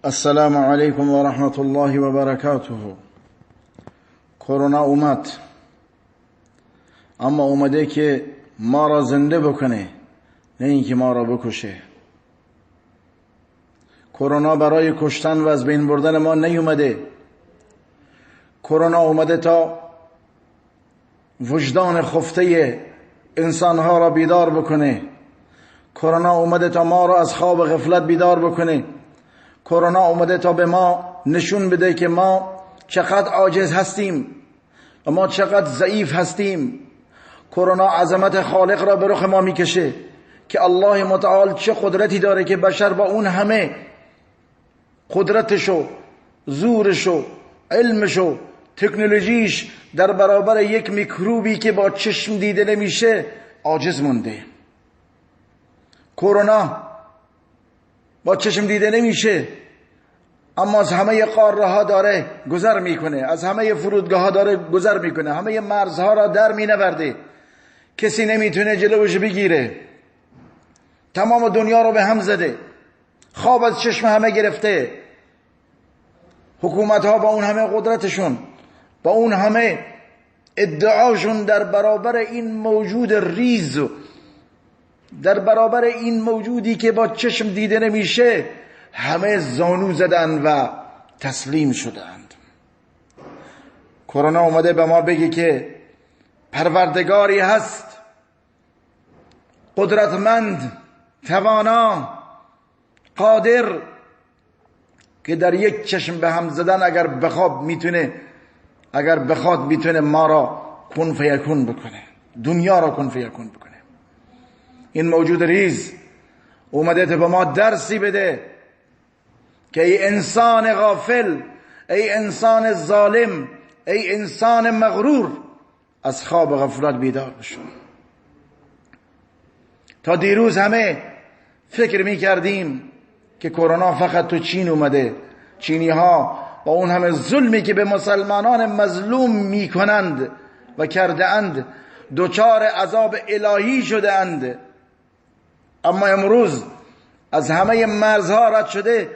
السلام علیکم و رحمت الله و برکاته. کرونا اومد، اما اومده که ما را زنده بکنه، نه اینکه ما را بکشه. کرونا برای کشتن و از بین بردن ما نیومده. کرونا اومده تا وجدان خفته انسانها را بیدار بکنه. کرونا اومده تا ما را از خواب غفلت بیدار بکنه. کرونا اومده تا به ما نشون بده که ما چقدر عاجز هستیم و ما چقدر ضعیف هستیم. کرونا عظمت خالق را به رخ ما میکشه که الله متعال چه قدرتی داره که بشر با اون همه قدرتشو، زورشو، علمشو، تکنولوژیش در برابر یک میکروبی که با چشم دیده نمیشه عاجز مونده. کرونا با چشم دیده نمیشه، اما از همه قاره ها داره گذر میکنه، از همه فرودگاه ها داره گذر میکنه، همه مرزها را در مینورده، کسی نمیتونه جلوش بگیره. تمام دنیا رو به هم زده، خواب از چشم همه گرفته. حکومت ها با اون همه قدرتشون، با اون همه ادعاشون در برابر این موجود ریز، در برابر این موجودی که با چشم دیده نمیشه، همه زانو زدن و تسلیم شدند. کرونا اومده به ما بگه که پروردگاری هست، قدرتمند، توانا، قادر، که در یک چشم به هم زدن اگر بخواد میتونه، اگر بخواد میتونه ما را کن فیکون بکنه، دنیا را کن فیکون بکنه. این موجود ریز اومده تا به ما درسی بده که ای انسان غافل، ای انسان ظالم، ای انسان مغرور، از خواب غفلت بیدار بشو. تا دیروز همه فکر میکردیم که کرونا فقط تو چین اومده، چینی ها با اون همه ظلمی که به مسلمانان مظلوم میکنند و کرده اند دچار عذاب الهی شده اند. اما امروز از همه مرزها رد شده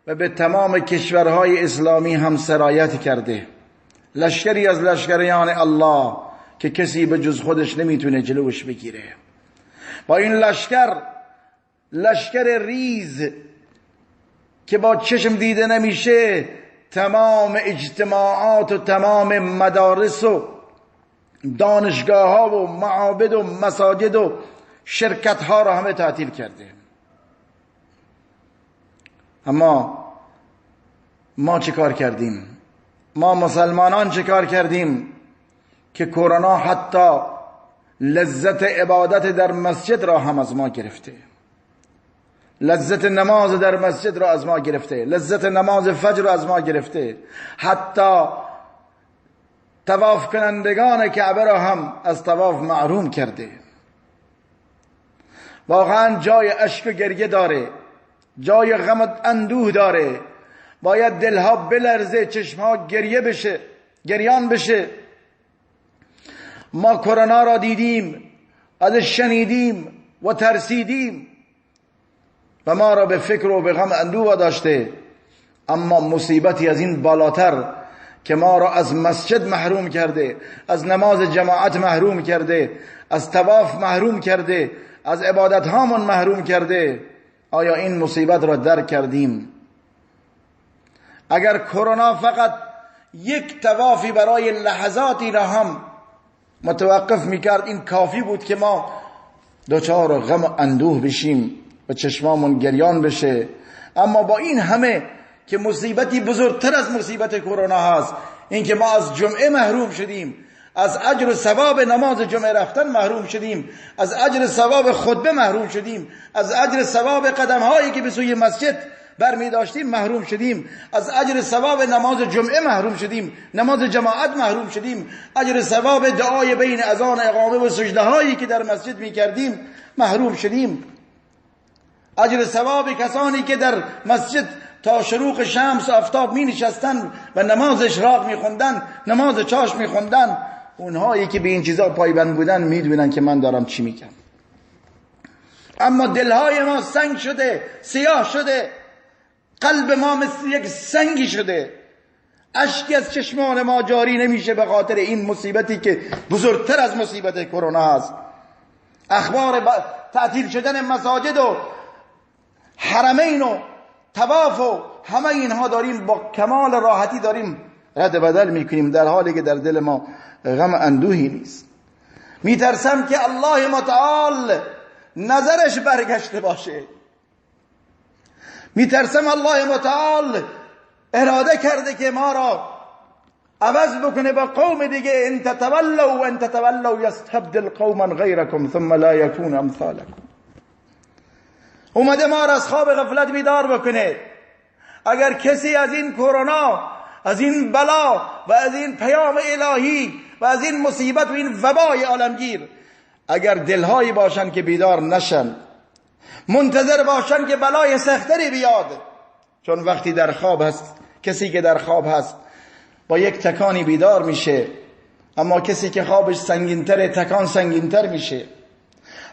و به تمام کشورهای اسلامی هم سرایت کرده. لشکری از لشکریان الله که کسی به جز خودش نمیتونه جلوش بگیره. با این لشکر، لشکر ریز که با چشم دیده نمیشه، تمام اجتماعات و تمام مدارس و دانشگاه ها و معابد و مساجد و شرکت ها را همه تعطیل کرده. اما ما چه کار کردیم؟ ما مسلمانان چه کار کردیم که کرونا حتی لذت عبادت در مسجد را هم از ما گرفته، لذت نماز در مسجد را از ما گرفته، لذت نماز فجر را از ما گرفته، حتی طواف کنندگان کعبه را هم از طواف محروم کرده. واقعا جای اشک و گریه داره، جای غم و اندوه داره. باید دلها بلرزه، چشمها گریه بشه، گریان بشه. ما کرونا را دیدیم، ازش شنیدیم و ترسیدیم و ما را به فکر و به غم اندوه واداشته. اما مصیبتی از این بالاتر که ما را از مسجد محروم کرده، از نماز جماعت محروم کرده، از طواف محروم کرده، از عبادت هامون محروم کرده. آیا این مصیبت را درک کردیم؟ اگر کرونا فقط یک طوافی برای لحظاتی را هم متوقف میکرد، این کافی بود که ما دچار غم و اندوه بشیم و چشمامون گریان بشه. اما با این همه که مصیبتی بزرگتر از مصیبت کرونا هست، این که ما از جمعه محروم شدیم، از اجر و ثواب نماز جمعه رفتن محروم شدیم، از اجر ثواب خطبه محروم شدیم، از اجر ثواب قدم هایی که به سوی مسجد برمی داشتیم محروم شدیم، از اجر ثواب نماز جمعه محروم شدیم، نماز جماعت محروم شدیم، اجر ثواب دعای بین اذان اقامه و سجده هایی که در مسجد می کردیم محروم شدیم، اجر ثواب کسانی که در مسجد تا شروق شمس و آفتاب می نشستن و نماز اشراق می خوندن، نماز چاش می خوندن. اونهایی که به این چیزا پایبند بودن میدونن که من دارم چی میگم. اما دلهای ما سنگ شده، سیاه شده، قلب ما مثل یک سنگی شده، اشکی از چشمان ما جاری نمیشه به خاطر این مصیبتی که بزرگتر از مصیبت کرونا است. اخبار تعطیل شدن مساجد و حرمین و طواف و همه اینها داریم با کمال راحتی داریم رد بدل میکنیم، در حالی که در دل ما غم اندوهی نیست. میترسم که الله متعال نظرش برگشته باشه، میترسم الله متعال اراده کرده که ما را عوض بکنه با قوم دیگه. ان تتولوا ان تتولوا یستبدل قوما غیرکم ثم لا یکون امثالکم. اومده ما را از خواب غفلت بیدار بکنه. اگر کسی از این کرونا، از این بلا و از این پیام الهی و از این مصیبت و این وبای عالمگیر، اگر دلهایی باشن که بیدار نشن، منتظر باشن که بلای سختری بیاد، چون وقتی در خواب هست، کسی که در خواب هست با یک تکانی بیدار میشه، اما کسی که خوابش سنگینتره تکان سنگینتر میشه.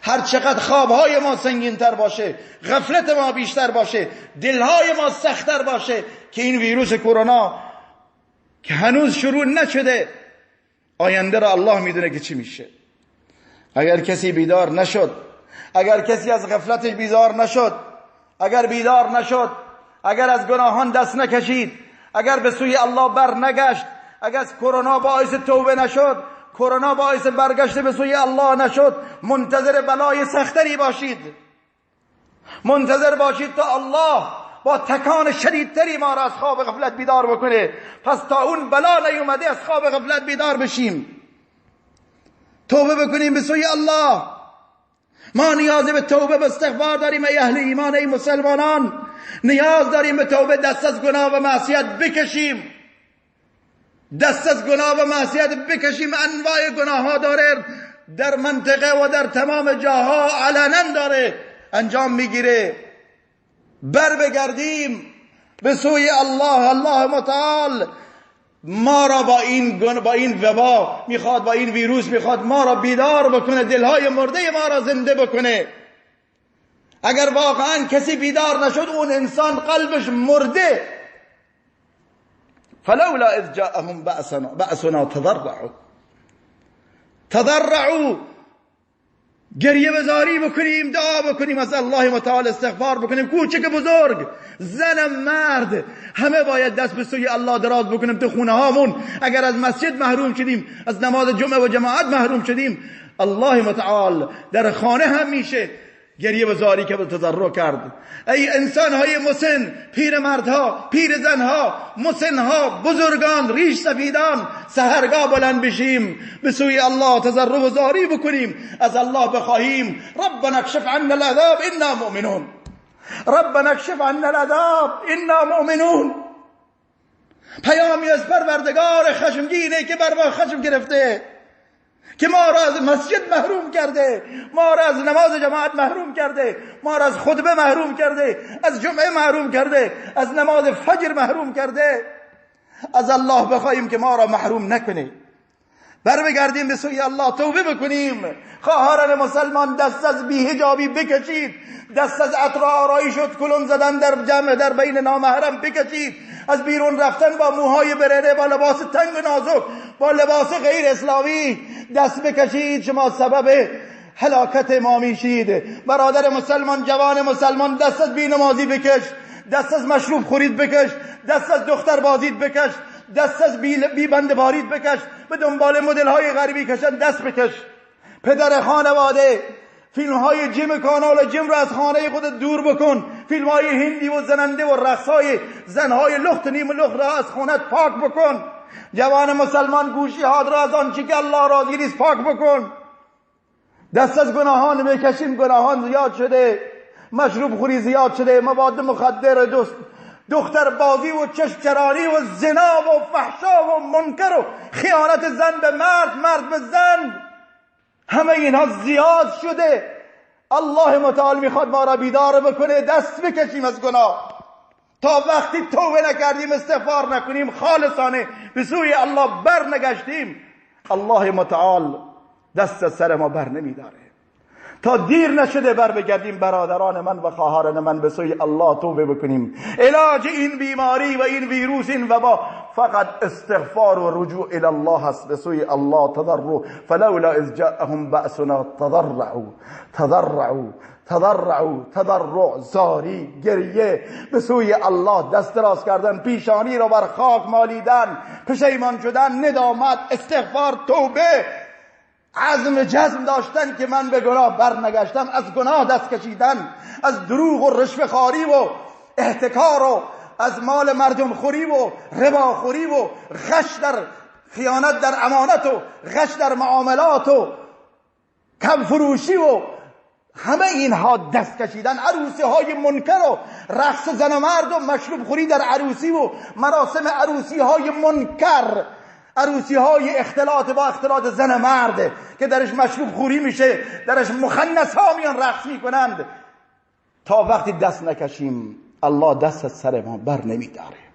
هر چقدر خوابهای ما سنگینتر باشه، غفلت ما بیشتر باشه، دلهای ما سختتر باشه، که این ویروس کرونا که هنوز شروع نشده، آینده را الله میدونه که چی میشه. اگر کسی بیدار نشد، اگر کسی از غفلتش بیدار نشد، اگر بیدار نشد، اگر از گناهان دست نکشید، اگر به سوی الله بر نگشت، اگر از کرونا باعث توبه نشد، کرونا باعث برگشت به سوی الله نشد، منتظر بلای سختری باشید، منتظر باشید تا الله با تکان شدیدتری ما را از خواب غفلت بیدار بکنه. پس تا اون بلا نیومده از خواب غفلت بیدار بشیم، توبه بکنیم به سوی الله. ما نیاز به توبه، به استغفار داریم ای اهل ایمان، ای مسلمانان. نیاز داریم به توبه، دست از گناه و معصیت بکشیم، دست از گناه و معصیت بکشیم. انواع گناه ها داره در منطقه و در تمام جاها علنا داره انجام میگیره. بر بگردیم به سوی الله. الله متعال ما را با این وبا میخواد، با این ویروس میخواد ما را بیدار بکنه، دلهای مرده ما را زنده بکنه. اگر واقعا کسی بیدار نشد، اون انسان قلبش مرده. فلولا اذ جاءهم بأسنا تضرعوا، تضرعوا، گریه بزاری بکنیم، دعا بکنیم، از الله متعال استغفار بکنیم. کوچک بزرگ، زن مرد، همه باید دست به سوی الله دراز بکنیم تو خونه هامون. اگر از مسجد محروم شدیم، از نماز جمعه و جماعت محروم شدیم، الله متعال در خانه هم میشه گریه بزاری که تضرع کرد. ای انسان های مسن، پیر مردها، پیر زنها، مسنها، بزرگان، ریش سفیدان، سحرگاه بلند بشیم به سوی الله تضرع و زاری بکنیم، از الله بخواهیم ربنا اکشف عنا العذاب انا مؤمنون، ربنا اکشف عنا العذاب انا مؤمنون. پیامی از پروردگار خشمگینه که بر ما خشم گرفته، که ما را از مسجد محروم کرده، ما را از نماز جماعت محروم کرده، ما را از خطبه محروم کرده، از جمعه محروم کرده، از نماز فجر محروم کرده. از الله بخواهیم که ما را محروم نکنه. بر بگردیم به سوی الله، توبه بکنیم. خواهران مسلمان، دست از بی‌حجابی بکشید، دست از عطر آرایش و کلون زدن در جمع در بین نامحرم بکشید، از بیرون رفتن با موهای برهنه، با لباس تنگ و نازک، با لباس غیر اسلامی دست بکشید. شما سبب هلاکت ما میشید. برادر مسلمان، جوان مسلمان، دست از بینمازی بکش، دست از مشروب خورید بکش، دست از دختر بازید بکش، دست از بی بند بارید بکش، به دنبال مدل های غربی کشن دست بکش. پدر خانواده، فیلم های جیم، کانال جیم رو از خانه خودت دور بکن. فیلم های هندی و زننده و رقص های زنهای لخت نیم لخت را از خونت پاک بکن. جوان مسلمان، گوشی هات را از آنچه که الله راضی نیست پاک بکن. دست از گناهان بکشیم. گناهان زیاد شده، مشروب خوری زیاد شده، مواد مخدر، دختر بازی و چشم چرانی و زنا و فحشا و منکر و خیانت زن به مرد، مرد به زن، همه اینها زیاد شده. الله متعال میخواد ما را بیدار بکنه، دست بکشیم از گناه. تا وقتی توبه نکردیم، استغفار نکنیم، خالصانه به سوی الله بر نگشتیم، الله متعال دست از سر ما بر نمیداره. تا دیر نشده بر بگردیم برادران من و خواهران من، به سوی الله توبه بکنیم. علاج این بیماری و این ویروس، این وبا، فقط استغفار و رجوع الی الله است، به سوی الله تضرع. فلولا اذ جاءهم بأسنا تضرعوا تضرعوا تضرعوا، تضرع، زاری، گریه، به سوی الله دست دراز کردن، پیشانی را بر خاک مالیدن، پشیمان شدن، ندامت، استغفار، توبه، عزم جزم داشتن که من به گناه برنگشتم، از گناه دست کشیدن، از دروغ و رشوه خواری و احتکار و از مال مردم خوری و ربا خوری و غش در خیانت در امانت و غش در معاملات و کم فروشی و همه اینها دست کشیدن، عروسی های منکر و رقص زن و مرد و مشروب خوری در عروسی و مراسم عروسی های منکر، عروسی های اختلاط با اختلاط زن و مرد که درش مشروب خوری میشه، درش مخنث ها میان رقص میکنند. تا وقتی دست نکشیم الله دست از سر ما بر نمیداره.